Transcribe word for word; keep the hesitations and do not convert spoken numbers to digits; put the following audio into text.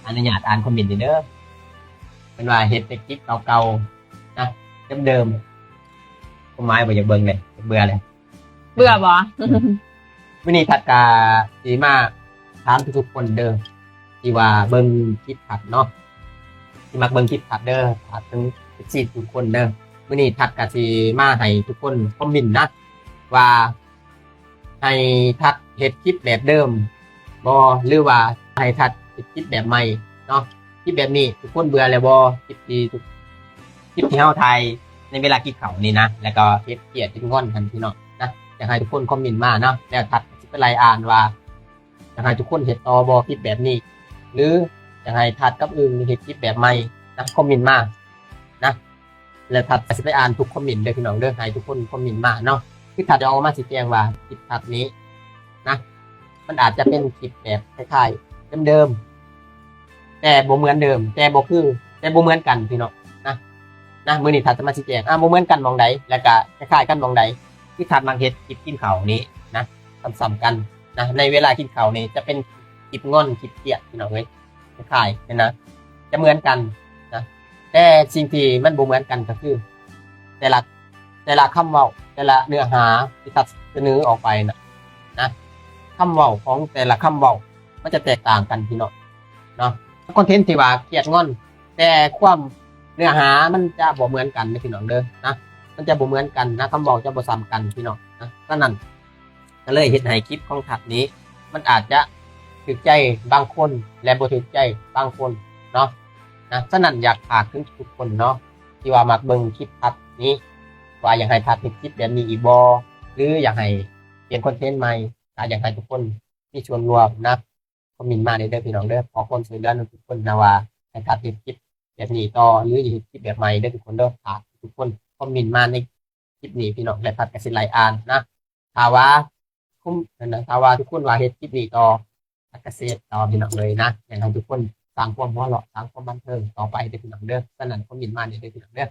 อนุญาตอ่านคอมเมนต์เด้อ เป็นว่าเฮ็ดแต่คลิปเก่าๆนะ เดิมๆ ความหมายบ่อยากเบิ่งเลย เบื่อเลย เบื่อบ่ มื้อนี้ทัดกะสิมาถามทุกๆคนเด้อ ที่ว่าเบิ่งคลิปทัดเนาะ ที่มักเบิ่งคลิปทัดเด้อ ฝากถึงเอฟซีทุกคนเด้อ มื้อนี้ทัดกะสิมาให้ทุกคนคอมเมนต์นะ ว่าให้ทัดเฮ็ดคลิปแบบเดิมบ่ หรือว่าให้ทัดเฮ็ดคลิปแบบใหม่เนาะ คลิปแบบนี้ทุกคนเบื่อแล้วบ่ คลิปที่ทุก คลิปที่เฮาถ่ายในเวลากินข้าวนี่นะ แล้วก็เฮ็ดเกลียดเฮ็ดงอนกันพี่น้องนะ อยากให้ทุกคนคอมเมนต์มาเนาะ แล้วทัดสิไปไล่อ่านว่า อยากให้ทุกคนเฮ็ดต่อบ่คลิปแบบนี้ หรืออยากให้ทัดกับอึ่งเฮ็ดคลิปแบบใหม่นะ คอมเมนต์มานะ แล้วทัดสิไปอ่านทุกคอมเมนต์เด้อพี่น้องเด้อ ให้ทุกคนคอมเมนต์มาเนาะ คือทัดจะเอามาสิแจ้งว่าคลิปทัดนี้นะ มันอาจจะเป็นคลิปแบบคล้ายๆเดิมๆ แต่บ่เหมือนเดิม แต่บ่คือ แต่บ่เหมือนกันพี่น้องนะ นะ มื้อนี้ทัดจะมาสิแจ้ง อ่า บ่เหมือนกันหม่องใด แล้วก็คล้ายๆกันหม่องใด ที่ทัดมักเฮ็ดคลิปกินข้าวนี้นะ ซ้ำๆกันนะ ในเวลากินข้าวนี้จะเป็นคลิปงอนคลิปเกลียดพี่น้องเอ้ย คล้ายๆกันนะ จะเหมือนกันนะ แต่สิ่งที่มันบ่เหมือนกันก็คือ แต่ละ แต่ละคำเว้า แต่ละเนื้อหาที่ทัดเสนอออกไปนะ นะ คำเว้าของแต่ละคำเว้า มันจะแตกต่างกันพี่น้องเนาะ คอนเทนต์ที่ว่าเกลียดงอน แต่ความเนื้อหามันจะบ่เหมือนกันนะพี่น้องเด้อนะ มันจะบ่เหมือนกันนะ คำเว้าจะบ่ซ้ำกันพี่น้องนะ ฉะนั้นก็เลยเฮ็ดให้คลิปของทัดนี้ มันอาจจะถูกใจบางคน และบ่ถูกใจบางคนเนาะ นะ ฉะนั้นอยากฝากถึงทุกคนเนาะ ที่ว่ามักเบิ่งคลิปทัดนี้ ว่าอยากให้ทัดเฮ็ดคลิปแบบนี้อีกบ่ หรืออยากให้เปลี่ยนคอนเทนต์ใหม่ ถ้าอยากให้ทุกคนมีส่วนร่วมนะ คอมเมนต์มาได้เด้อพี่น้องเด้อ ขอความช่วยเหลือทุกคนนะว่าให้ทัดเฮ็ดคลิปแบบนี้ต่อ หรืออยากเฮ็ดคลิปแบบใหม่เด้อทุกคนเด้อ ฝากทุกคนคอมเมนต์มาในคลิปนี้พี่น้อง และทัดก็สิไล่อ่านนะ ถ้าว่าคุ้มนะ ถ้าว่าทุกคนว่าเฮ็ดคลิปนี้ต่อ ทัดก็สิเฮ็ดต่อพี่น้องเลยนะ อยากให้ทุกคนสร้างความหัวเราะ สร้างความบันเทิงต่อไปเด้อพี่น้องเด้อ ฉะนั้นคอมเมนต์มาได้เด้อพี่น้องเด้อ